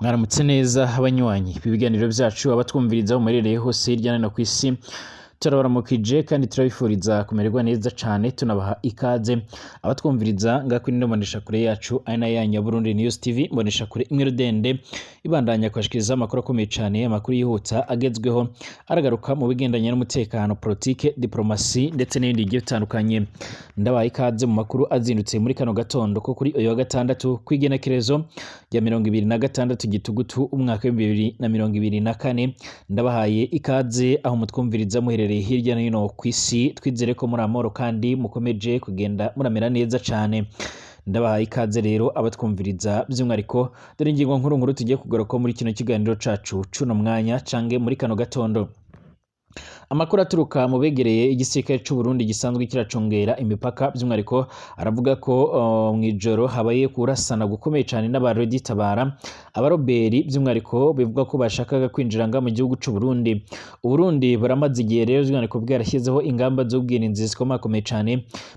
Mwaramutse neza abanywanyi b'ibiganiro byacu, abatwumviriza aho muherereye hose hirya no hino ku isi, turabaramukije kandi turabifuriza kumererwa neza cane, tunabaha ikaze abatwumviriza ngaho kuri ino mboneshakure yacu ari nayo yanyu ya Burundi News TV, mboneshakure imwe rudende ibandanya kubashikiriza amakuru akomeye cane, amakuru yihuta agezweho, aragaruka mu bigendanye n'umutekano, politike, diplomasi ndetse n'ibindi bigiye bitandukanye. Ndabaha ikaze mu makuru azindutse muri kano gatondo ko kuri uyu wa gatandatu kw'igenekerezo rya 26 Gitugutu umwaka w'2024. Ndabahaye ikaze aho mutwumviriza muherereye hirya no hino ku isi, twizere ko muri amahoro kandi mukomeje kugenda muramera neza cane. Ndabahaye ikaze rero abatwumviriza by'umwihariko, dore ingingo nkuru nkuru tugiye kugaruka muri kino kiganiro cacu cuno mwanya cange muri kano gatondo. Amakuru aturuka mu begereye igisirikare c'u Burundi gisanzwe kiracungera imipaka by'umwihariko aravuga ko mw'ijoro habaye kurasana gukomeye cane n'abareditabara abaroberi, by'umwihariko bivuga ko bashakaga kwinjira nga mu gihugu c'u Burundi. Uburundi buramaze igihe rero by'umwihariko bwarashyizeho ingamba z'ubwirinzi zikomakomeye cane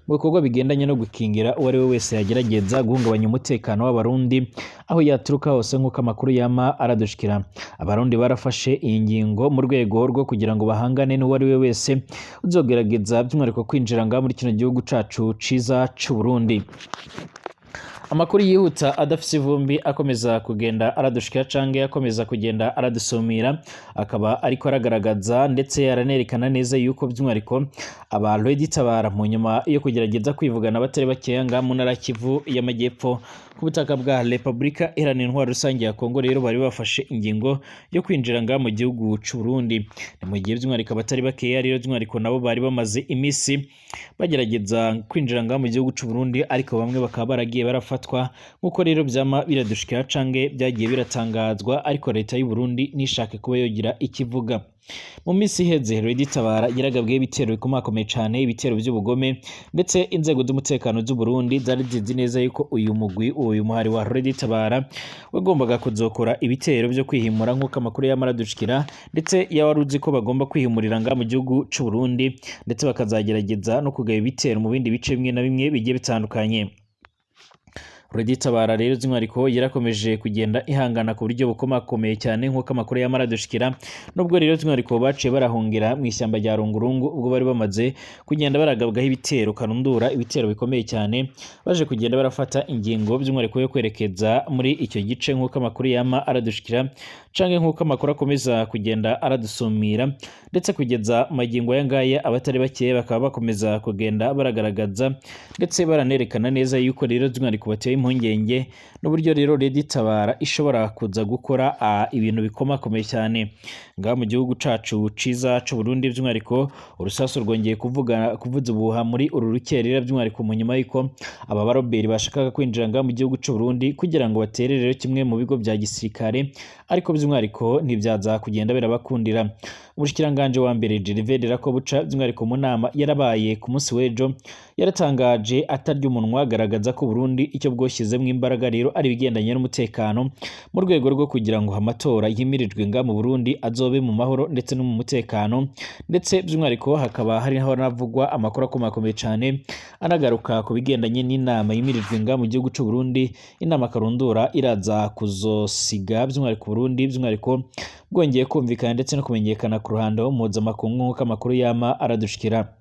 mu bikorwa bigendanye no gukingira uwo ari we wese yagerageza guhungabanya umutekano w'Abarundi aho yaturuka hose, nk'uko amakuru yama aradushikira. Abarundi barafashe iyi ngingo mu rwego rwo kugira ngo bahangane n'uwo ari we wese uzogerageza by'umwihariko kwinjira ngaha muri kino gihugu cacu ciza c'u Burundi. Amakuru yihuta adafise ivumbi akomeza kugenda aradushikira canke akomeza kugenda aradusumira, akaba ariko aragaragaza ndetse aranerekana neza yuko by'umwihariko aba Tabara mu nyuma yo kugerageza kwivugana batari bakeya ngaha mu ntara Kivu y'Amajyepfo ku butaka bwa Repubulika Iharanira Intwaro Rusange ya Kongo, rero bari bafashe ingingo yo kwinjira ngaha mu gihugu c'u Burundi. Ni mu gihe by'umwihariko abatari bakeya rero by'umwihariko nabo bari bamaze imisi bagerageza kwinjira ngaha mu gihugu c'u Burundi, ariko bamwe bakaba baragiye barafatwa nk'uko rero vyama biradushikira canke byagiye biratangazwa, ariko leta y'u Burundi ntishake kuba yogira ikivuga. Mu minsi iheze Tabara yaragabweho ibitero bikomakomeye cane, ibitero by'ubugome, ndetse inzego z'umutekano z'u Burundi zari zizi neza yuko uyu mugwi, uyu muhari wa Tabara wagombaga kuzokora ibitero byo kwihimura, nk'uko amakuru yama aradushikira, ndetse yawari uzi ko bagomba kwihimurira ngaha mu gihugu c'u Burundi, ndetse bakazagerageza no kugaba ibitero mu bindi bice bimwe na bimwe bigiye bitandukanye. Tabara rero by'umwihariko yarakomeje kugenda ihangana ku buryo bukomakomeye cyane, nk'uko amakuru yama aradushikira, nubwo rero by'umwihariko baciye barahungira mu ishyamba rya Rungurungu ubwo bari bamaze kugenda baragabwaho ibitero karundura, ibitero bikomeye cyane, baje kugenda barafata ingingo by'umwihariko yo kwerekeza muri icyo gice, nk'uko amakuru yama aradushikira canke nk'uko amakuru akomeza kugenda aradusumira. Ndetse kugeza magingo aya ngaya abatari bakeya bakaba bakomeza kugenda baragaragaza ndetse baranerekana neza yuko rero by'umwihariko bateye impungenge n'uburyo rero Tabara ishobora kuza gukora ibintu bikomakomeye cyane ngaha mu gihugu cacu ciza c'u Burundi. By'umwihariko urusasu rwongeye kuvuza ubuhuha muri uru rukerera, by'umwihariko mu nyuma y'uko aba baroberi bashakaga kwinjira ngaha mu gihugu c'u Burundi kugira ngo batere rero kimwe mu bigo bya gisirikare, ariko by'umwihariko ntibyaza kugenda birabakundira. Umushikiranganji wa mbere Gervais Ndirakobuca by'umwihariko mu nama yarabaye ku munsi w'ejo yaratangaje atarya umunwa, agaragaza ko Burundi icyo bwoshyizemo imbaraga rero ari ibigendanye n'umutekano mu rwego rwo kugira ngo amatora yimirijwe nga mu Burundi azobe mu mahoro ndetse no mu mutekano. Ndetse by'umwihariko hakaba hari hanavugwa amakuru akomakomeye cane anagaruka ku bigendanye n'inama yimirijwe nga mu gihugu c'u Burundi, inama karundura iraza kuzosiga by'umwihariko Burundi by'umwihariko bwongeye kumvikana ndetse no kumenyekana ku ruhando mpuzamakungu, nk'uko amakuru yama aradushikira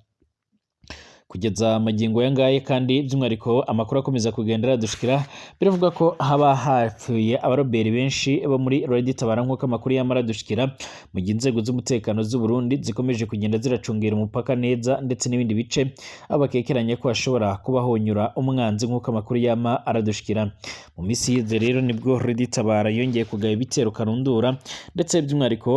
kugeza magingo aya ngaya. Kandi by'umwihariko amakuru akomeza kugenda aradushikira, biravuga ko haba hapfuye abaroberi benshi bo muri Tabara, nk'uko amakuru yama aradushikira, mu gihe inzego z'umutekano z'u Burundi zikomeje kugenda ziracungera umupaka neza ndetse n'ibindi bice aho bakekeranya ko hashobora kuba honyura umwanzi, nk'uko amakuru yama aradushikira. Mu minsi iheze rero nibwo Tabara yongeye kugaba ibitero karundura, ndetse by'umwihariko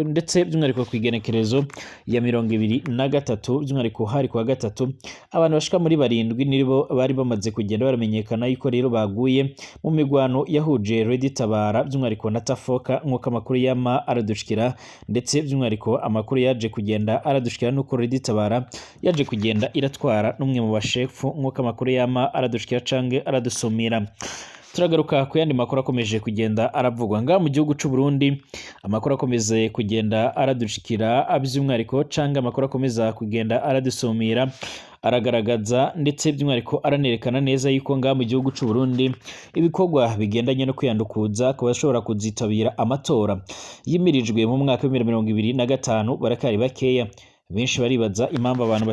ndetse by'umwihariko ku igenekerezo ya 23, by'umwihariko hari kuwa gatatu, abantu bashika muri 7 nibo bari bamaze kugenda baramenyekana yuko rero baguye mu migwano yahuje Tabara by'umwihariko na Tafoka, nk'uko amakuru yama aradushikira. Ndetse by'umwihariko amakuru yaje kugenda aradushikira nuko Tabara yaje kugenda iratwara n'umwe mu bashefu, nk'uko amakuru yama aradushikira canke aradusumira. Turagaruka ku yandi makuru akomeje kugenda aravugwa ngaha mu gihugu c'u Burundi. Amakuru akomeze kugenda aradushikira by'umwihariko, canke amakuru akomeza kugenda aradusumira, aragaragaza ndetse by'umwihariko aranerekana neza yuko ngaha mu gihugu c'u Burundi ibikorwa bigendanye no kwiyandukuza ku bashobora kuzitabira amatora yimirijwe mu mwaka wa 2025 barakari bakeya. Benshi baribaza impamvu abantu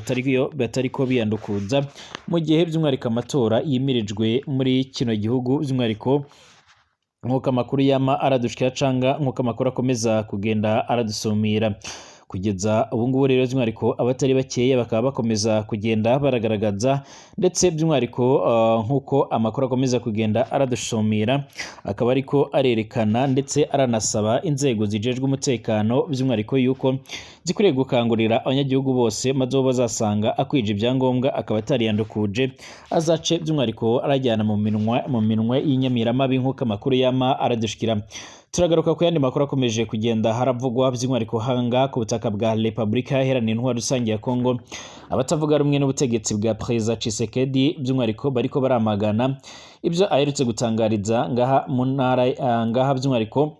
batariko biyandukuza mu gihe by'umwihariko amatora yimirijwe muri kino gihugu, by'umwihariko nk'uko amakuru yama aradushikira canga nk'uko amakuru akomeza kugenda aradusumira kugeza ubu ngubu. Rero by'umwihariko abatari bakeya bakaba bakomeza kugenda baragaragaza, ndetse by'umwihariko nk'uko amakuru akomeza kugenda aradusumira, akaba ariko arerekana ndetse aranasaba inzego zijejwe umutekano by'umwihariko yuko zikwiriye gukangurira abanyagihugu bose, maze uwo bazasanga akwije ibyangombwa akaba atariyandukuje azace by'umwihariko arajyana mu minwe y'inyamiramabi, nk'uko amakuru yama aradushikira. Turagaruka ku yandi makuru akomeje kugenda haravugwa by'umwihariko hanga ku butaka bwa Repubulika Iharanira Intwaro Rusange ya Kongo. Abatavuga rumwe n'ubutegetsi bwa Perezida Tshisekedi by'umwihariko bariko baramagana ibyo aherutse gutangariza ngaha mu ntara, ngaha by'umwihariko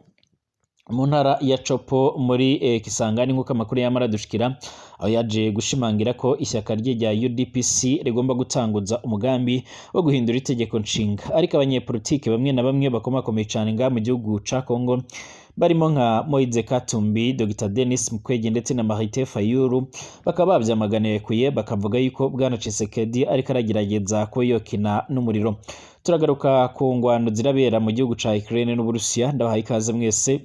mu ntara ya Tshopo muri Kisangani, nk'uko amakuru yama aradushikira, aho yaje gushimangira ko ishyaka rye rya UDPS rigomba gutanguza umugambi wo guhindura itegeko nshinga. Ariko abanyepolitike bamwe na bamwe bakomakomeye cyane ngaha mu gihugu ca Kongo, barimo nka Moise Katumbi, Dr Denis Mukwege ndetse na Martin Fayulu, bakaba bavyamaganiye kuye, bakavuga yuko bwana Tshisekedi ariko aragerageza ko yokina n'umuriro. Turagaruka ku ngwano zirabera mu gihugu ca Ukraine n'Uburusiya. Ndabahaye ikaze mwese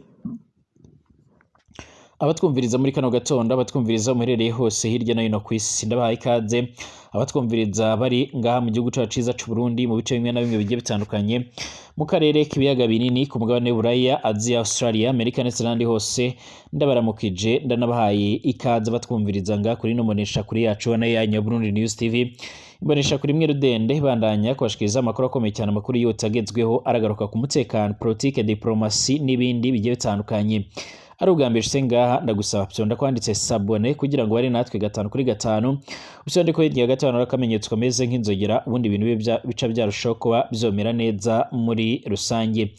abatwumviriza muri kano gatondo, abatwumviriza muherereye hose hirya no hino ku isi. Ndabahaye ikaze abatwumviriza bari ngaha mu gihugu cacu ciza c'u Burundi, mu bice bimwe na bimwe bigiye bitandukanye mu karere k'ibiyaga binini, ku mugabane w'Uburaya, Aziya, Australia, Amerika ndetse n'ahandi hose. Ndabaramukije, ndanabahaye ikaze abatwumviriza ngaha kuri ino mbonesha kuri yacu nayo yanyu ya Burundi News TV, imbonesha kuri imwe rudende bandanya kubashikiriza amakuru akomeye cyane, amakuru yose agezweho aragaruka ku mutekano, politike, diplomasi n'ibindi bigiye bitandukanye. Ari ubwa mbere ushitse ngaha, ndagusaba fyonda kwanditse s'abonner kugira ngo bari natwe gatanu kuri gatanu. Usonde ko hirya gatanu ari akamenyetso kameze nk'inzogera, ubundi ibintu bica byarushaho kuba byomera neza muri rusange.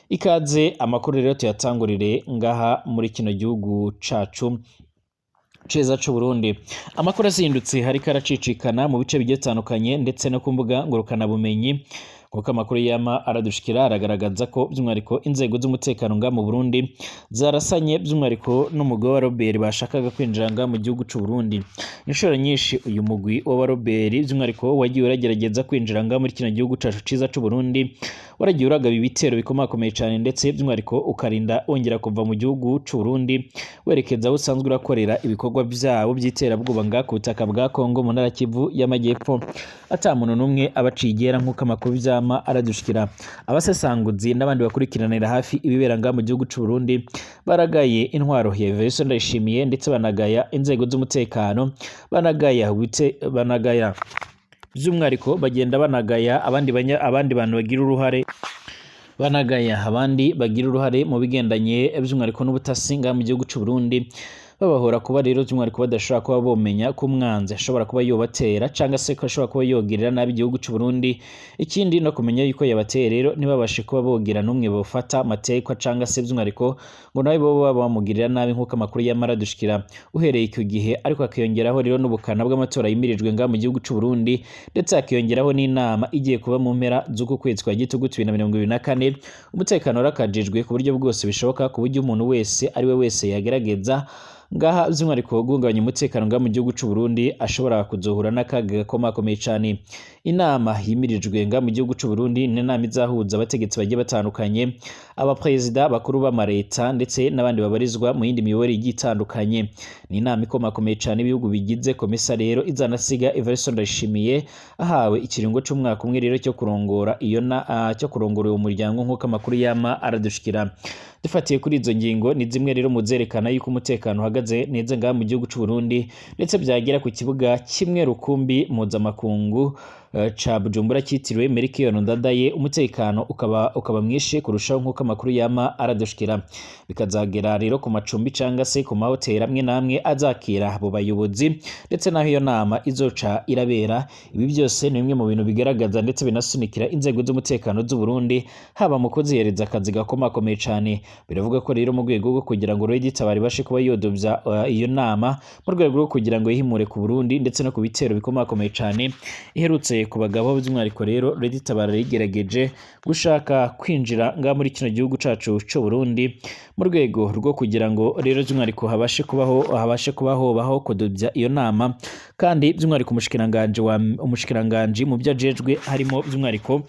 Ikaze. Amakuru rero tuyatangurire ngaha muri kino gihugu cacu ciza c'u Burundi. Amakuru azindutse hariko aracicikana mu bice bigiye bitandukanye ndetse no ku mbuga ngurukanabumenyi, kuko amakuru yama aradushikira aragaragaza ko by'umwihariko inzego z'umutekano nga mu Burundi zarasanye by'umwihariko n'umugwi w'abaroberi bashakaga kwinjira nga mu gihugu c'u Burundi. Inshuro nyinshi uyu mugwi w'abaroberi by'umwihariko wagiye uragerageza kwinjira nga muri kino gihugu cacu ciza c'u Burundi, waragiye uragaba ibitero bikomakomeye cyane, ndetse by'umwihariko ukarinda wongera kuva mu gihugu c'u Burundi werekeza aho usanzwe urakorera ibikorwa byabo by'iterabwoba nga ku butaka bwa Kongo mu ntara Kivu y'Amajyepfo, ata muntu n'umwe abacigera, nk'uko amakuru vyama aradushikira. Abasesanguzi n'abandi bakurikiranira hafi ibibera nga mu gihugu c'u Burundi baragaye intwaro ya Evariste Ndayishimiye, ndetse banagaya inzego z'umutekano, banagaya wite, banagaya by'umwihariko, bagenda banagaya abandi bantu bagira uruhare, banagaya abandi bagira uruhare mu bigendanye by'umwihariko n'ubutasi ngaha mu gihugu c'u Burundi, babahora kuba rero by'umwihariko badashobora kuba bomenya ko umwanzi ashobora kuba yobatera cyangwa se ko ashobora kuba yogirira nabi igihugu c'u Burundi. Ikindi no kumenya yuko yabateye rero ntibabashe kuba bogira n'umwe bafata amatekwa cyangwa se by'umwihariko ngo nawe bo baba bamugirira nabi, nk'uko amakuru yamara dushikira. Uhereye icyo gihe ariko hakiyongeraho rero n'ubukana bw'amatora yimirijwe ngaha mu gihugu c'u Burundi, ndetse hakiyongeraho n'inama igiye kuba mu mpera z'uku kwezi kwa Gitugutu 2024, umutekano warakajijwe ku buryo bwose bishoboka, ku buryo umuntu wese ari we wese yagerageza ngaha by'umwihariko guhungabanya umutekano ngaha mu gihugu c'u Burundi ashobora kuzohura n'akaga gakomakomeye cane. Inama yimirijwe ngaha mu gihugu c'u Burundi ni inama izahuza abategetsi bagiye batandukanye, abaperezida bakuru b'amareta ndetse n'abandi babarizwa mu yindi miyoborere igiye itandukanye. Ni inama ikomakomeye cane ibihugu bigize COMESA rero izanasiga Evariste Ndayishimiye ahawe ikiringo c'umwaka umwe rero cyo kurongora iyo na cyo kurongora uwo muryango, nk'uko amakuru yama aradushikira. Dufatiye kuri izo ngingo, ni zimwe rero mu zerekana yuko umutekano uhagaze neza ngaha mu gihugu c'u Burundi, ndetse byagera ku kibuga kimwe rukumbi mpuzamakungu ca Bujumbura cyitiriwe Melchior Ndadaye, umutekano ukaba mwinshi kurushaho, nk'uko amakuru yama aradushikira. Bikazagera rero ku macumbi canga se ku mahoteli amwe n'amwe azakira abo bayobozi, ndetse n'aho iyo nama izoca irabera. Ibi byose ni bimwe mu bintu bigaragaza ndetse binasunikira inzego z'umutekano z'u Burundi, haba mu kuzihereza akazi gakomakomeye cane. Biravuga ko rero mu rwego rwo kugira ngo Red Tabara ibashe kuba yodovya iyo nama, mu rwego rwo kugira ngo yihimure ku Burundi ndetse no ku bitero bikomakomeye cane iherutse ku bagabo, by'umwihariko rero Red Tabara yigerageje gushaka kwinjira nga muri kino gihugu cacu c'u Burundi, mu rwego rwo kugira ngo rero by'umwihariko habashe kubaho baho kudobya iyo nama. Kandi by'umwihariko umushikiranganji mu byo ajejwe harimo by'umwihariko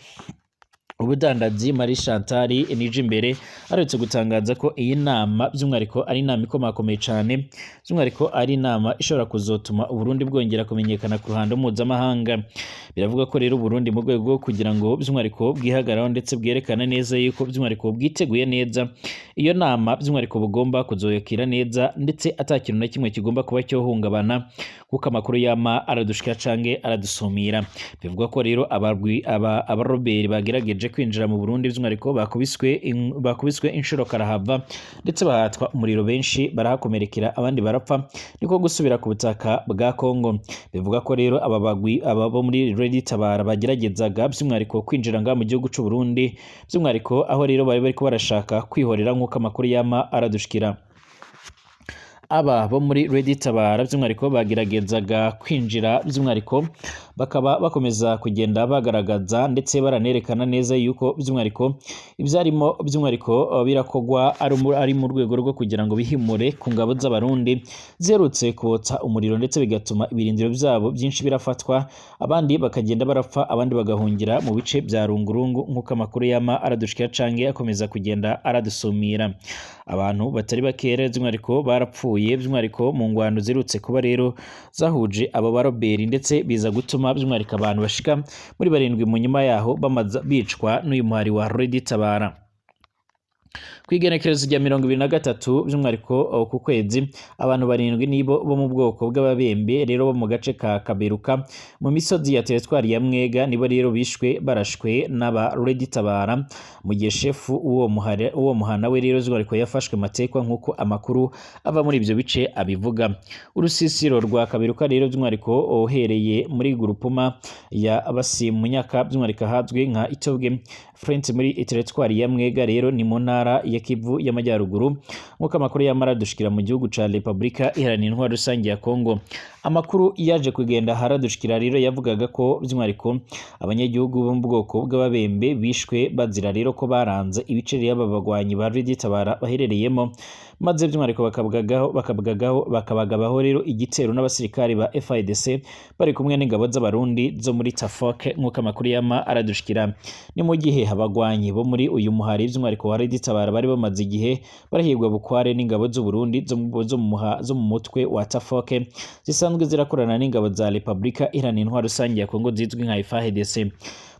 ubudandaji, Marie Chantal Nijimbere, aherutse gutangaza ko iyi nama by'umwihariko ari inama ikomakomeye cane, by'umwihariko ari inama ishobora kuzotuma Uburundi bwongera kumenyekana ku ruhando mpuzamahanga. Biravuga ko rero Uburundi, mu rwego rwo kugira ngo by'umwihariko bwihagararaho ndetse bwerekana neza yuko by'umwihariko bwiteguye neza iyo nama, by'umwihariko bugomba kuzoyakira neza ndetse ata kintu na kimwe kigomba kuba cyohungabana, kuko amakuru yama aradushika canke aradusumira. Bivugwa ko rero abarwi aba abaroberi bagerageje kwinjira mu Burundi by'umwihariko bakubiswe inshuro karahava, ndetse bahatwa umuriro, benshi barahakomerekera, abandi barapfa, niko gusubira ku butaka bwa Kongo. Bivuga ko rero aba bagwi aba bo muri Red Tabara bageragezaga by'umwihariko kwinjira ngaha mu gihugu c'u Burundi, by'umwihariko aho rero bari bariko barashaka kwihorera, nk'uko amakuru yama aradushikira. Aba bo muri Red Tabara by'umwihariko bageragezaga kwinjira, by'umwihariko bakaba bakomeza kugenda bagaragaza ndetse baranerekana neza yuko by'umwihariko ibyarimo by'umwihariko birakogwa ari mu rwego rwo kugira ngo bihimure ku ngabo z'Abarundi ziherutse kotsa umuriro, ndetse bigatuma ibirindiro byabo byinshi birafatwa, abandi bakagenda barapfa, abandi bagahungira mu bice bya Rungurungu, nk'uko amakuru yama aradushikira canke akomeza kugenda aradusumira. Abantu batari bakera by'umwihariko barapfuye, by'umwihariko mu ngwano ziherutse kuba rero zahuje abo baroberi, ndetse biza gutuma by'umwihariko abantu bashika muri 7 mu nyuma yaho bamaze bicwa n'uyu muhari wa Red Tabara. Kw'igenekerezo rya 23 by'umwihariko ku kwezi, abantu 7 nibo bo mu bwoko bw'Ababembe rero bo mu gace ka Kaberuka mu misozi ya teritwari ya Mwega, nibo rero bishwe barashwe n'aba Red Tabara, mu gihe shefu uwo muhana we rero by'umwihariko yafashwe matekwa, nk'uko amakuru ava muri ibyo bice abivuga. Urusisiro rwa Kaberuka rero by'umwihariko uhereye muri gurupuma ya Basimunyaka, by'umwihariko ahazwi nka Itobwe Front muri teritwari ya Mwega, rero ni mu ntara ya Kivu y'Amajyaruguru, nk'uko amakuru yamara dushikira mu gihugu ca Republika Iharanira Intwaro Rusange ya Kongo. Amakuru yaje kugenda haradushikira rero yavugaga ko by'umwihariko abanyagihugu bo mu bwoko bw'Ababembe bishwe bazira rero ko baranze ibice rero aba bagwanyi ba Red Tabara baherereyemo, maze by'umwihariko bakabagabaho rero igitero n'abasirikari ba FARDC bari kumwe n'ingabo z'Abarundi zo muri Tafok, nk'uko amakuru yama aradushikira. Ni mu gihe abagwanyi bo muri uyu muhari by'umwihariko wa Red Tabara bari bamaze igihe barahigwa bukware n'ingabo z'u Burundi zo mu mutwe wa Tafok, zisanzwe zirakorana n'ingabo za Republika Iharanira Intwaro Rusange ya Kongo zizwi nka FARDC.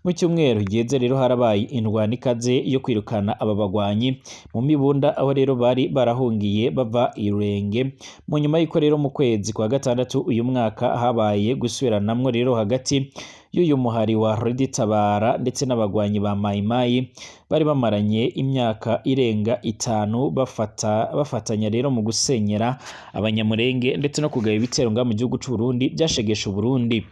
Mu cyumweru giheze rero harabaye indwano ikaze yo kwirukana aba bagwanyi mu Mibunda, aho rero bari barahungiye bava i Rurenge, mu nyuma y'uko rero mu kwezi kwa gatandatu uyu mwaka habaye gusubiranamwo rero hagati y'uyu muhari wa Red Tabara ndetse n'abagwanyi ba Mai Mai bari bamaranye imyaka irenga 5 bafatanya rero mu gusenyera Abanyamurenge ndetse no kugaba ibitero ngaha mu gihugu c'u Burundi byashegesha Uburundi.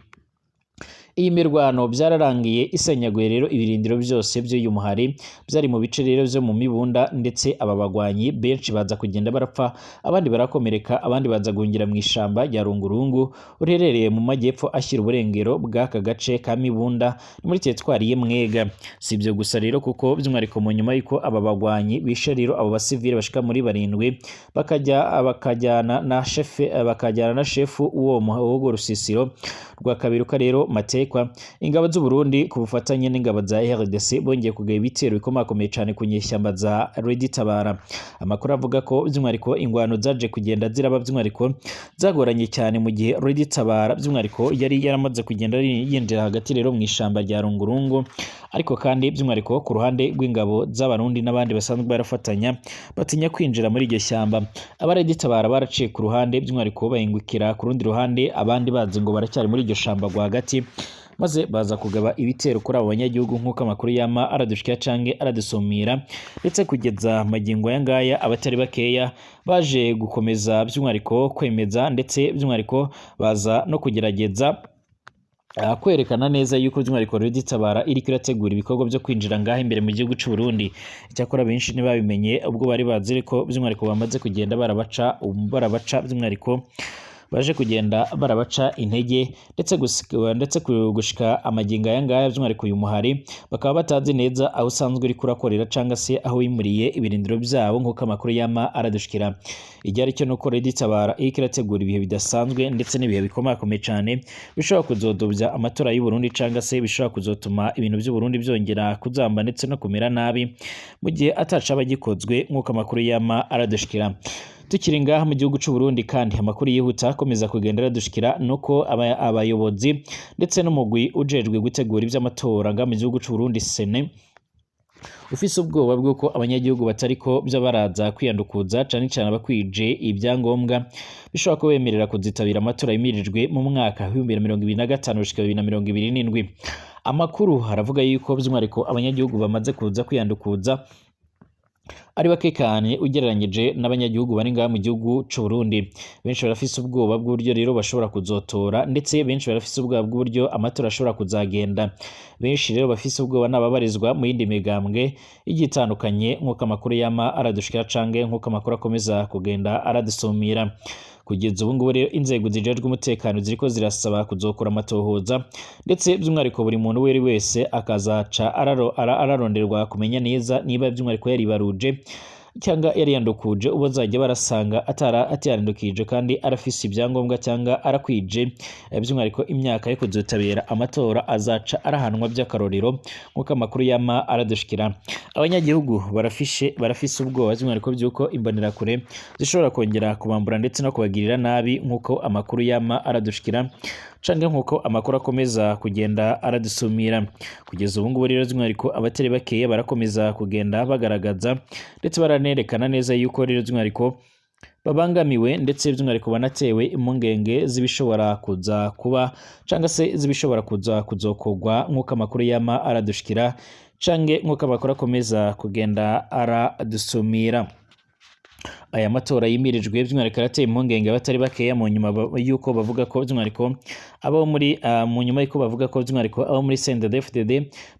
Iyi mirwano byararangiye isenyaguye rero ibirindiro byose by'uyu muhari byari mu bice rero byo mu Mibunda, ndetse aba bagwanyi benshi baza kugenda barapfa, abandi barakomereka, abandi baza guhungira mu ishamba rya Rungurungu uherereye mu majyepfo ashyira uburengero bw'aka gace ka Mibunda, ni muri teritwari y'Mwega. Si ibyo gusa rero, kuko by'umwihariko mu nyuma y'uko aba bagwanyi bishe rero abo basivile bashika muri 7, bakajyana na shefu w'urwo rusisiro rwa Kaberuka rero Mateka. Gatekwa, ingabo z'u Burundi ku bufatanye n'ingabo za RDC bongeye kugaba ibitero bikomakomeye cane ku nyeshyamba za Red Tabara. Amakuru avuga ko by'umwihariko ingwano zaje kugenda ziraba by'umwihariko zagoranye cyane mu gihe Red Tabara by'umwihariko yari yaramaze kugenda yinjira hagati rero mu ishamba rya Rungurungu, ariko kandi by'umwihariko ku ruhande rw'ingabo z'Abarundi n'abandi basanzwe barafatanya batinya kwinjira muri iryo shyamba. Aba Red Tabara baraciye ku ruhande by'umwihariko bahingukira ku rundi ruhande, abandi bazi ngo baracyari muri iryo shamba rwagati, maze baza kugaba ibitero kuri abo banyagihugu nk'uko amakuru yama aradushikira canke aradusumira. Ndetse kugeza magingo aya ngaya abatari bakeya baje gukomeza by'umwihariko kwemeza, ndetse by'umwihariko baza no kugerageza kwerekana neza yuko by'umwihariko Red Tabara iriko irategura ibikorwa byo kwinjira ngaha imbere mu gihugu c'u Burundi. Icyakora benshi ntibabimenye ubwo bari bazi ko by'umwihariko bamaze kugenda barabaca by'umwihariko baje kugenda barabaca intege, ndetse gushika amagingo aya ngaya by'umwihariko uyu muhari bakaba batazi neza aho usanzwe uriko urakorera cangwa se aho wimuriye ibirindiro byabo nk'uko amakuru yama aradushikira. Icyari cyo nuko Red Tabara iriko irategura ibihe bidasanzwe ndetse n'ibihe bikomakomeye cane bishobora kuzodobya amatora y'u Burundi cangwa se bishobora kuzotuma ibintu by'u Burundi byongera kuzamba ndetse no kumera nabi mu gihe atacaba gikozwe nk'uko amakuru yama aradushikira. Tukiri ngaha mu gihugu c'u Burundi kandi amakuru yihuta akomeza kugenda aradushikira nuko abayobozi ndetse n'umugwi ujejwe gutegura ivy'amatora ngaha mu gihugu c'u Burundi Sene ufise ubwoba bw'uko abanyagihugu batariko byo baraza kwiyandukuza cane cane abakwije ibyangombwa bishobora kubemerera kuzitabira amatora yimirijwe mu mwaka wa 2025 gushika 2027. Amakuru aravuga yuko by'umwihariko abanyagihugu bamaze kuza kwiyandukuza ari bake cyane ugereranyije n'abanyagihugu bari ngaha mu gihugu c'u Burundi. Benshi barafise ubwoba bw'uburyo rero bashobora kuzotora, ndetse benshi barafise ubwoba bw'uburyo amatora ashobora kuzagenda. Benshi rero bafise ubwoba n'ababarizwa mu yindi migambwe igiye itandukanye nk'uko amakuru yama aradushikira canke nk'uko amakuru akomeza kugenda aradusumira. Kugeza ubu ngubu rero inzego zijejwe umutekano ziriko zirasaba kuzokora amatohoza, ndetse by'umwihariko buri muntu uwo ari wese akazaca araronderwa kumenya neza niba by'umwihariko yaribaruje cyangwa yariyandukuje, uwo bazajya barasanga atiyandukije kandi arafise ibyangombwa cyangwa arakwije by'umwihariko imyaka yo kuzotabera amatora azaca arahanwa by'akarorero nk'uko amakuru yama aradushikira. Abanyagihugu barafise ubwoba by'umwihariko by'uko imbonerakure zishobora kongera kubambura ndetse no kubagirira nabi nk'uko amakuru yama aradushikira canke nk'uko amakuru akomeza kugenda aradusumira. Kugeza ubu ngubu rero by'umwihariko abatari bakeya barakomeza kugenda bagaragaza ndetse baranerekana neza yuko rero by'umwihariko babangamiwe ndetse by'umwihariko banatewe impungenge z'ibishobora kuza kuba cangwa se z'ibishobora kuza kuzokorwa nk'uko amakuru yama aradushikira canke nk'uko amakuru akomeza kugenda aradusumira. Aya matora yimirijwe by'umwihariko arateye impungenge abatari bakeya mu nyuma yuko bavuga ko by'umwihariko abo muri mu nyuma yuko bavuga ko by'umwihariko abo muri CNDD-FDD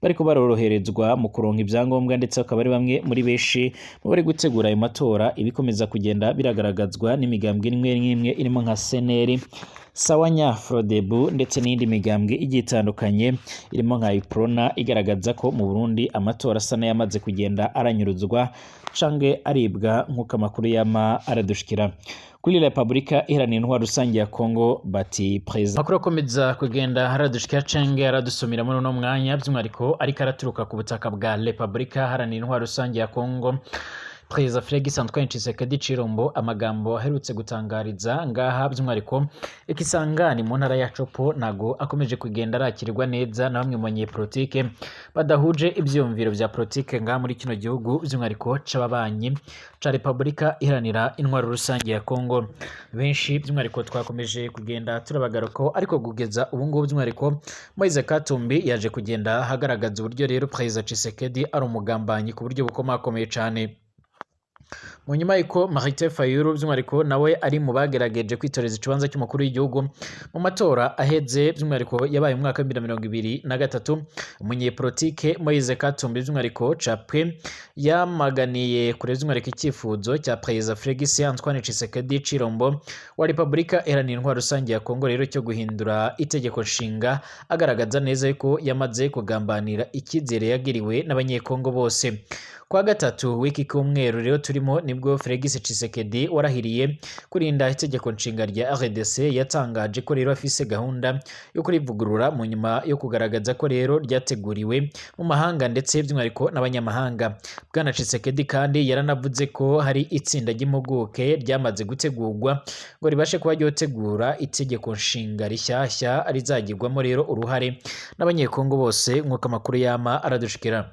bariko baroroherezwa mu kuronka ibyangombwa, ndetse bakaba ari bamwe muri benshi mu bari gutegura ayo matora. Ibikomeza kugenda biragaragazwa n'imigambwe imwe n'imwe irimo nka CNL, Sawanya, Frodebu ndetse n'indi migambwe igiye itandukanye irimo nka Iprona, igaragaza ko mu Burundi amatora asa n'ayamaze kugenda aranyuruzwa canke aribwa nk'uko amakuru yama aradushikira. Kuri Republika Iharanira Intwaro Rusange ya Kongo bati president. Amakuru akomeza kugenda aradushikira canke aradusumira muri uno mwanya by'umwihariko ariko araturuka ku butaka bwa Republika Iharanira Intwaro Rusange ya Kongo. Perezida Felix Antoine Tshisekedi Tshilombo amagambo aherutse gutangariza ngaha by'umwihariko ikisangani mu ntara ya Chopo nago akomeje kugenda arakirwa neza na bamwe mu banyepolitike badahuje ivyiyumviro vya politike ngaha muri kino gihugu by'umwihariko c'ababanyi ca Republika Iharanira Intwaro Rusange ya Kongo. Benshi by'umwihariko twakomeje kugenda turabagaruko, ariko kugeza ubu ngubu by'umwihariko Moise Katumbi yaje kugenda agaragaza uburyo rero Perezida Tshisekedi ari umugambanyi ku buryo bukomakomeye cane. Mu nyuma yuko Martin Fayulu by'umwihariko nawe ari mu bagerageje kwitoreza ikibanza cy'umukuru w'igihugu mu matora aheze by'umwihariko yabaye mu mwaka wa 2023, umunyepolitike Moise Katumbi by'umwihariko Chapwe yamaganiye kure by'umwihariko icyifuzo cya Perezida Felix Antoine Tshisekedi Tshilombo wa Republika Iharanira Intwaro Rusange ya Kongo rero cyo guhindura itegeko nshinga, agaragaza neza yuko yamaze kugambanira icyizere yagiriwe n'abanyekongo bose. Kwa gatatu w'iki cyumweru rero turimo nibwo Felix Tshisekedi warahiriye kurinda itegeko nshinga rya RDC yatangaje ko rero afise gahunda yo kurivugurura mu nyuma yo kugaragaza ko rero ryateguriwe mu mahanga ndetse by'umwihariko n'abanyamahanga. Bwana Tshisekedi kandi yaranavuze ko hari itsinda ry'impuguke ryamaze gutegurwa ngo ribashe kuba ryotegura itegeko nshinga rishyashya rizagirwamo rero uruhare n'Abanyekongo bose, nk'uko amakuru yama aradushikira.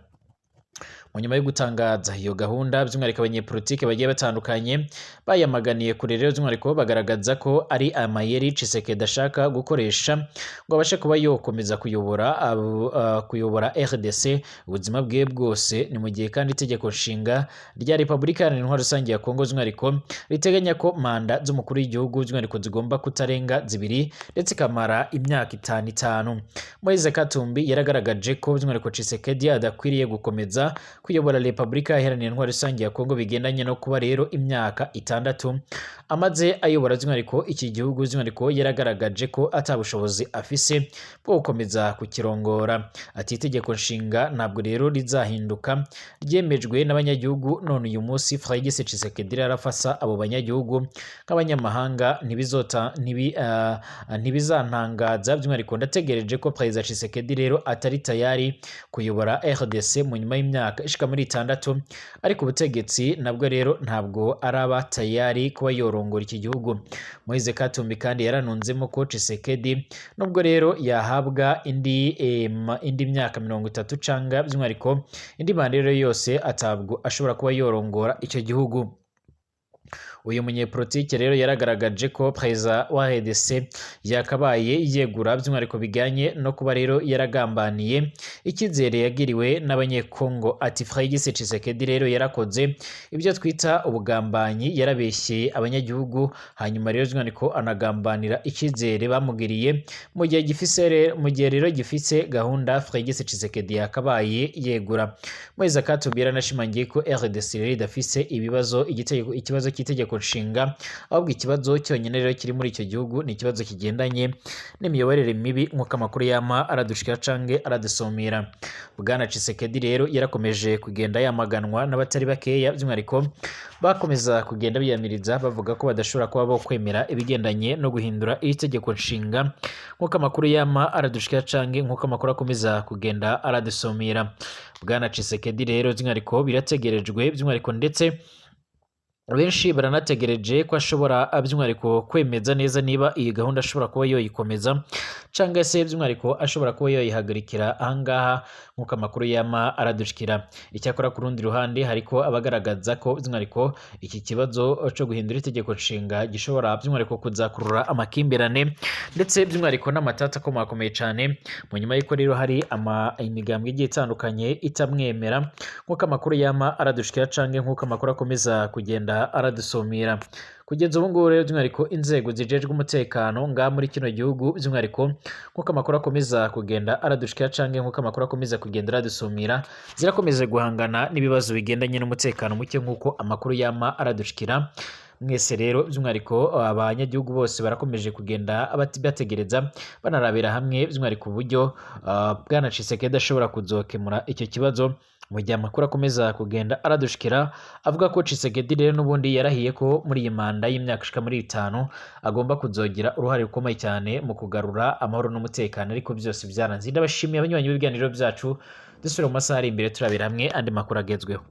Mu nyuma yo gutangaza iyo gahunda, by'umwihariko abanyepolitike bagiye batandukanye bayamaganiye kure rero, by'umwihariko bagaragaza ko ari amayeri Tshisekedi ashaka gukoresha ngo abashe kuba yokomeza kuyobora RDC ubuzima bwe bwose. Ni mu gihe kandi itegeko nshinga rya Repubulika Iharanira Intwaro Rusange ya Kongo by'umwihariko riteganya ko manda z'umukuru w'igihugu by'umwihariko zigomba kutarenga zibiri, ndetse ikamara imyaka itanu itanu. Moise Katumbi yaragaragaje ko by'umwihariko Tshisekedi adakwiriye gukomeza kuyobora Repubulika Iharanira Intwaro Rusange ya Kongo, bigendanye no kuba rero imyaka 6 amaze ayobora by'umwihariko iki gihugu, by'umwihariko yaragaragaje ko ata bushobozi afise bwo gukomeza kukirongora. Ati itegeko nshinga ntabwo rero rizahinduka, ryemejwe n'abanyagihugu, none uyu munsi Felix Tshisekedi arafasa abo banyagihugu nk'abanyamahanga, ntibizantangaza by'umwihariko ndategereje ko Perezida Tshisekedi rero atari tayari kuyobora RDC mu nyuma y'imyaka ishika muri 6, ariko ubutegetsi nabwo rero ntabwo araba tayari kuba yorongora iki gihugu. Moise Katumbi kandi yaranunzemo ko Tshisekedi nubwo rero yahabwa indi myaka 30 canga by'umwihariko indi manda rero yose, atabwo ashobora kuba yorongora icyo gihugu. Uyu munyepolitike rero yaragaragaje ko perezida wa RDC yakabaye yegura, by'umwihariko bijyanye no kuba rero yaragambaniye icyizere yagiriwe n'Abanyekongo. Ati Felix Tshisekedi rero yarakoze ibyo twita ubugambanyi, yarabeshye abanyagihugu, hanyuma rero by'umwihariko anagambanira icyizere bamugiriye. Mu gihe rero gifise gahunda, Felix Tshisekedi yakabaye yegura. Moise Katumbi yaranashimangiye ko RDC rero idafise ikibazo cy'itegeko nshinga, ahubwo ikibazo cyonyine rero kiri muri icyo gihugu ni ikibazo kigendanye n'imiyoborere mibi, nk'uko amakuru yama aradushikira cange aradusomera. Bwana Tshisekedi rero yarakomeje kugenda yamaganwa n'abatari bakeya, by'umwihariko bakomeza kugenda biyamiriza bavuga ko badashobora kuba bo kwemera ibigendanye no guhindura iri tegeko nshinga, nk'uko amakuru yama aradushikira cange nk'uko amakuru akomeza kugenda aradusomera. Bwana Tshisekedi rero by'umwihariko birategerejwe, by'umwihariko ndetse benshi baranategereje ko ashobora by'umwihariko kwemeza neza niba iyi gahunda ashobora kuba yoyikomeza cyangwa se by'umwihariko ashobora kuba yoyihagarikira ahangaha, nk'uko amakuru yama aradushikira. Icyakora ku rundi ruhande hariko abagaragaza ko by'umwihariko iki kibazo cyo guhindura itegeko nshinga gishobora by'umwihariko kuzakurura amakimbirane ndetse by'umwihariko n'amatata akomakomeye cyane, mu nyuma y'uko rero hari imigambwe igiye itandukanye itamwemera, nk'uko amakuru yama aradushikira canke nk'uko amakuru akomeza kugenda aradusomera. Kugeza ubu ngubu rero by'umwihariko inzego zijejwe umutekano ngaha muri kino gihugu, by'umwihariko nk'uko amakuru akomeza kugenda aradushikira canke nk'uko amakuru akomeza kugenda aradusumira, zirakomeza guhangana n'ibibazo bigendanye n'umutekano muke, nk'uko amakuru yama aradushikira. Mwese rero by'umwihariko abanyagihugu bose barakomeje kugenda bategereza banarabira hamwe by'umwihariko uburyo Bwana Tshisekedi ashobora kuzokemura icyo kibazo, mu gihe amakuru akomeza kugenda aradushikira avuga ko Tshisekedi rero n'ubundi yarahiye ko muri iyi manda y'imyaka ishika muri 5 agomba kuzogira uruhare rukomeye cyane mu kugarura amahoro n'umutekano, ariko byose byaranze. Ndabashimiye abanywanyi b'ibiganiro byacu, dusubire mu masaha ari imbere turabira hamwe andi makuru agezweho.